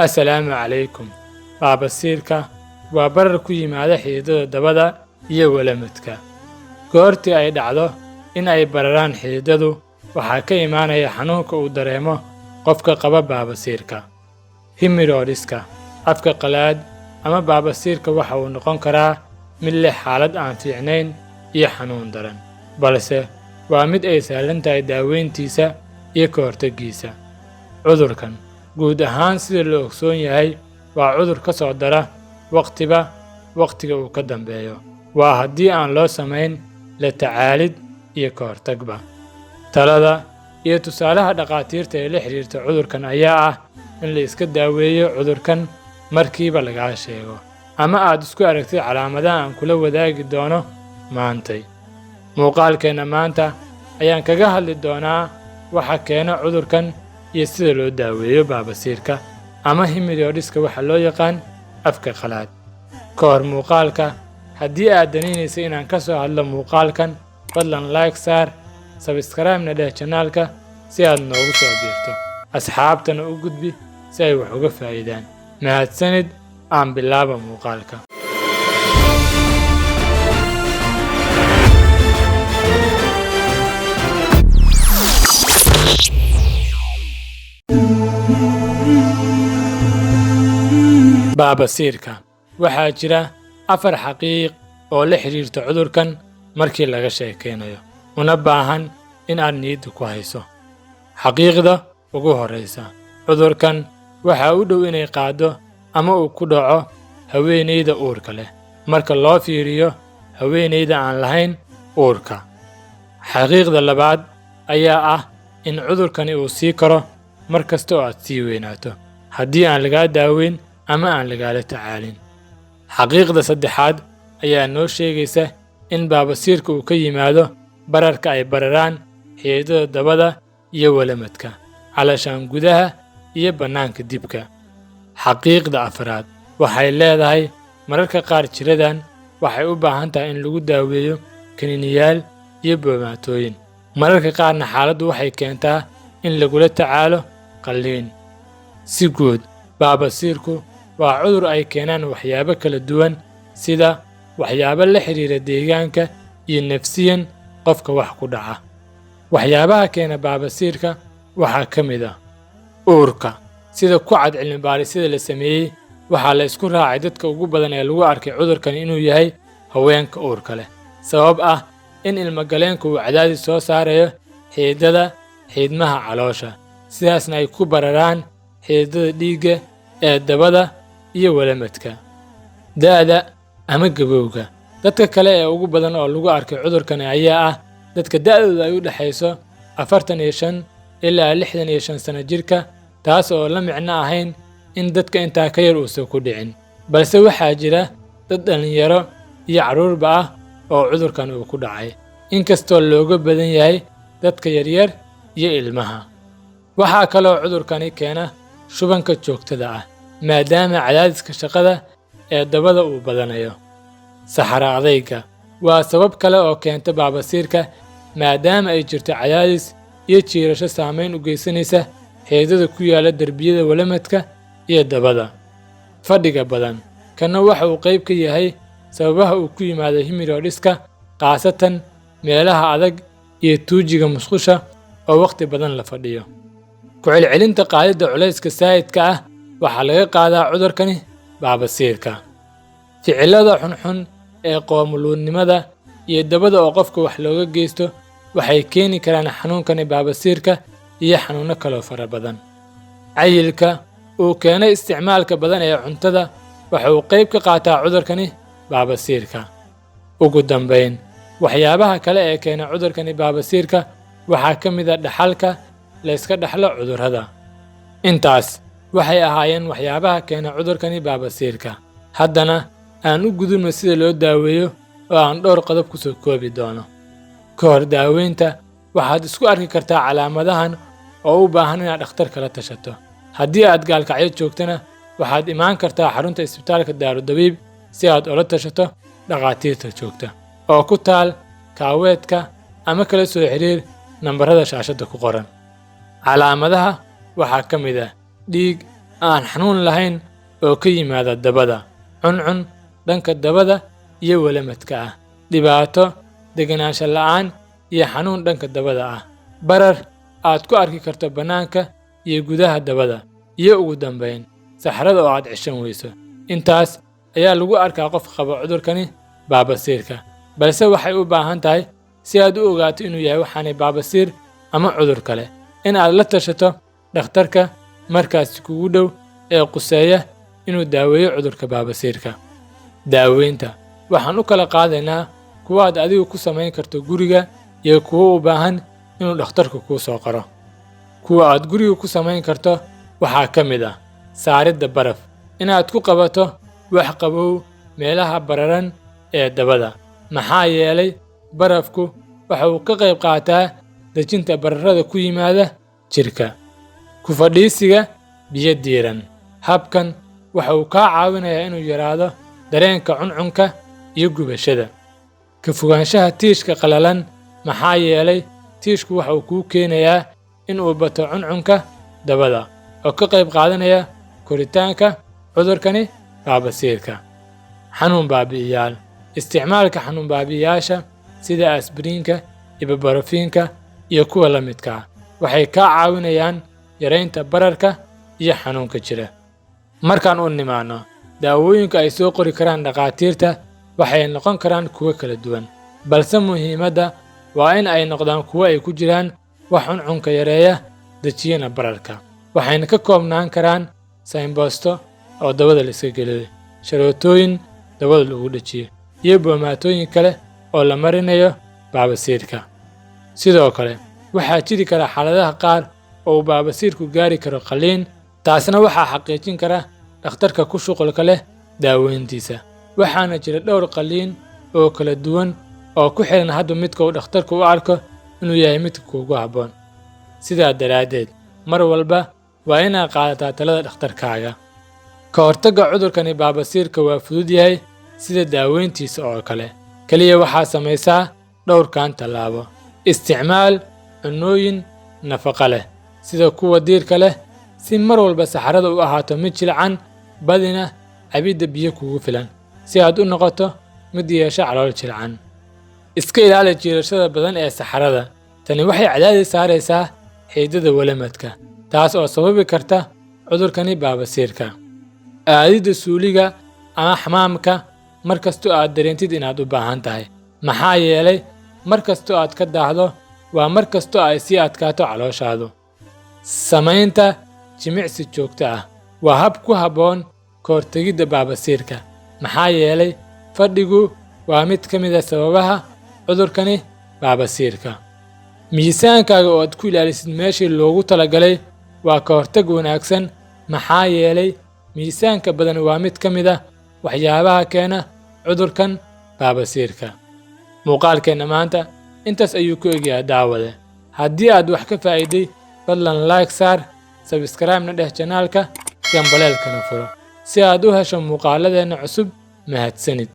Assalaamu calaykum. Baabasiirka waa barar ku yimaada xididada dabada iyo walamadka. Goortii ay dhacdo in ay bararaan xididadu, waxaa ka imaanaya xanuunka uu dareemo qofka qaba baabasiirka. Hemorrhoids-ka afka qalaad ama baabasiirka waxa uu noqon karaa mid leh xaalad aan fiicnayn iyo xanuun daran, balse waa mid ay sahlan tahay daaweyntiisa iyo ka hortaggiisa. Cudurkan guud ahaan, sida la ogsoon yahay, waa cudur ka soo dara waqtiba waqtiga uu ka dambeeyo, waa haddii aan loo samayn la tacaalid iyo ka hortagba. Talada iyo tusaalaha dhakhaatiirta ee la xiriirta cudurkan ayaa ah in la iska daaweeyo cudurkan markiiba lagaa sheego ama aad isku aragtid calaamadaha aan kula wadaagi doono maantay. Muuqaalkeenna maanta ayaan kaga hadli doonaa waxa keena cudurkan iyo sida loo daaweeyo baabasiirka ama hemorrhoids-ka waxa loo yaqaan afka qalaad. Ka hor muuqaalka, haddii aad danaynaysa inaan ka soo hadlo muuqaalkan, fadlan like saar, subscribe-na dheh channel-ka si aad noogu soo biirto, asxaabtana u gudbi si ay wax uga faa'iidaan. Mahadsanid. Aan bilaaba muuqaalka. Baabasiirka waxaa jira afar xaqiiq oo la xiriirta cudurkan markii laga sheekeynayo, una baahan in aad niyadda ku hayso. Xaqiiqda ugu horreysa: cudurkan waxaa u dhow inay qaaddo ama uu ku dhaco haweeneyda uurka leh marka loo fiiriyo haweeneyda aan lahayn uurka. Xaqiiqda labaad ayaa ah in cudurkani uu sii koro mar kasta oo aad sii weynaato, haddii aan lagaa daaweyn ama aan lagaala tacaalin. Xaqiiqda saddexaad ayaa noo sheegaysa in baabasiirka uu ka yimaado bararka ay bararaan xididada dabada iyo walamadka, calashaan gudaha iyo bannaanka dibka. Xaqiiqda afraad waxay leedahay mararka qaar jiradan waxay u baahan tahay in lagu daaweeyo kaniiniyaal iyo boomaatooyin. Mararka qaarna xaaladdu waxay keentaa in lagula tacaalo qalliin. Si guud, baabasiirku waa cudur ay keenaan waxyaabo kala duwan, sida waxyaabo la xiriira deegaanka iyo nafsiyan qofka wax ku dhaca. Waxyaabaha keena baabasiirka waxaa ka mid ah uurka. Sida ku cad cilmi-baadhisyada la sameeyey, waxaa la isku raacay dadka ugu badan ee lagu arkay cudurkan inuu yahay haweenka uurka leh, sabab ah in ilmagaleenku uu cadaadis soo saarayo xididada xiidmaha caloosha, sidaasna ay ku bararaan xididada dhiigga ee dabada iyo walamadka. Da'da ama gabowga: dadka kale ee ugu badan oo lagu arkay cudurkani ayaa ah dadka da'doodu ay u dhexayso 45 ilaa 65 sano jirka, taas oo la micno ahayn in dadka intaa ka yar uusan ku dhicin, balse waxaa jira dad dhallinyaro iyo carruurba ah oo cudurkan uu ku dhacay, inkastoo looga badan yahay dadka yaryar iyo ilmaha. Waxaa kaloo cudurkani keena shubanka joogtada ah, maadaama cadaadiska shaqada ee dabada uu badanayo. Saxara adayga waa sabab kale oo keenta baabasiirka, maadaama ay jirto cadaadis iyo jiirasho saameyn u geysanaysa xididada ku yaalla derbiyada walamadka iyo dabada. Fadhiga badan kana waxa uu qayb ka yahay sababaha uu ku yimaado hemorrhoids-ka, khaasatan meelaha adag iyo tuujiga musqusha oo waqti badan la fadhiyo. Ku celcelinta qaadidda culayska saa'idka ah waxaa laga qaadaa cudurkani baabasiirka. Ficilada xunxun ee qoomuluudnimada iyo dabada oo qofka wax looga geysto waxay keeni karaan xanuunkani baabasiirka iyo xanuunno kaloo fara badan. Cayilka uu keenay isticmaalka badan ee cuntada waxa uu qayb ka qaataa cudurkani baabasiirka. Ugu dambayn, waxyaabaha kale ee keena cudurkani baabasiirka waxaa ka mid ah dhaxalka la iska dhaxlo cudurrada. Intaas waxay ahaayeen waxyaabaha keena cudurkani baabasiirka. Haddana aan u gudubno sida loo daaweeyo, oo aan dhowr qodob ku soo koobi doono. Ka hor daaweynta, waxaad isku arki kartaa calaamadahan oo u baahan inaad dhakhtar kala tashato. Haddii aad Gaalkacyo joogtana, waxaad imaan kartaa xarunta isbitaalka Daarudabiib si aad ula tashato dhakhaatiirta joogta oo ku taal Kaaweedka, ama kala soo xiriir nambarada shaashadda ku qoran. Calaamadaha waxaa ka mid ah dhiig aan xanuun lahayn oo ka yimaada dabada, cuncun dhanka dabada iyo walamadka ah, dhibaato deganaansho la'aan iyo xanuun dhanka dabada ah, barar aad ku arki karto bannaanka iyo gudaha dabada, iyo ugu dambayn saxrada oo aad ceshan weyso. Intaas ayaa lagu arkaa qof qaba cudurkani baabasiirka, balse waxay u baahan tahay si aad u ogaato inuu yahay waxaanay baabasiir ama cudur kale in aad la tashato dhakhtarka markaasi kugu dhow ee quseeya inuu daaweeyo cudurka baabasiirka. Daaweynta waxaan u kala qaadaynaa kuwa aad adigu ku samayn karto guriga iyo kuwo u baahan inuu dhakhtarku kuu soo qoro. Kuwa aad guriga ku samayn karto waxaa ka mid ah saaridda baraf, inaad ku qabato wax qabow meelaha bararan ee dabada, maxaa yeelay barafku waxa uu ka qayb qaataa dejinta bararada ku yimaada jirka. Ku fadhiisiga biyo diiran, habkan waxa uu kaa caawinayaa inuu yaraado dareenka cuncunka iyo gubashada. Ka fogaanshaha tiishka qalalan, maxaa yeelay tiishku waxa uu kuu keenayaa in uu bato cuncunka dabada oo ka qayb qaadanaya koritaanka cudurkani baabasiirka. Xanuun baabi'iyaal, isticmaalka xanuun baabi'iyaasha sida asbiriinka, ibuprofen-ka iyo kuwa la midka ah waxay kaa caawinayaan yaraynta bararka iyo xanuunka jira. Markaan u nimaano daawooyinka ay soo qori karaan dhakhaatiirta, waxay noqon karaan kuwo kala duwan, balse muhiimadda waa in ay noqdaan kuwo ay ku jiraan wax cuncunka yareeya, dejiyana bararka. Waxayna ka koobnaan karaan saynboosto oo dabada la iska geliyo, sharootooyin dabada lagu dhejiyo, iyo boomaatooyin kale oo la marinayo baabasiirka. Sidoo kale waxaa jiri kara xaaladaha qaar oo uu baabasiirku gaari karo qalliin, taasna waxaa xaqiijin kara dhakhtarka ku shuqulka leh daaweyntiisa. Waxaana jira dhowr qalliin oo kala duwan oo ku xiran hadba midka uu dhakhtarku u arko inuu yahay midka kuugu habboon. Sidaa daraaddeed, mar walba waa inaad qaadataa talada dhakhtarkaaga. Ka hortagga cudurkani baabasiirka waa fudud yahay sida daaweyntiisa oo kale. Kaliya waxaa samaysaa dhowrkan tallaabo: Isticmaal cunnooyin nafaqo leh sida kuwa diirka leh si mar walba saxarada u ahaato mid jilcan. Badina cabidda biyo kugu filan si aad u noqoto mid yeesha calool jilcan. Iska ilaali jiirashada badan ee saxarada. Tani waxay cadaadis saaraysaa xididdada walamadka, taas oo sababi karta cudurkani baabasiirka. Aadidda suuliga ama xamaamka mar kastoo aad dareentid inaad u baahan tahay, maxaa yeelay mar kastoo aad ka daahdo waa mar kastoo ay sii adkaato calooshaadu. Samaynta jimicsi joogto ah waa hab ku habboon ka hortegidda baabasiirka, maxaa yeelay fadhigu waa mid ka mid ah sababaha cudurkani baabasiirka. Miisaankaaga oo aad ku ilaalisid meeshii loogu talagalay waa ka hortag wanaagsan, maxaa yeelay miisaanka badan waa mid ka mid ah waxyaabaha keena cudurkan baabasiirka. Muuqaalkeenna maanta intaas ayuu ku egyahay. Daawade, haddii aad wax ka faa'iiday, fadlan like saar, subscribe-na dheh channel-ka, gambaleelkana furo si aad u hesho muuqaaladeenna cusub. Mahadsanid.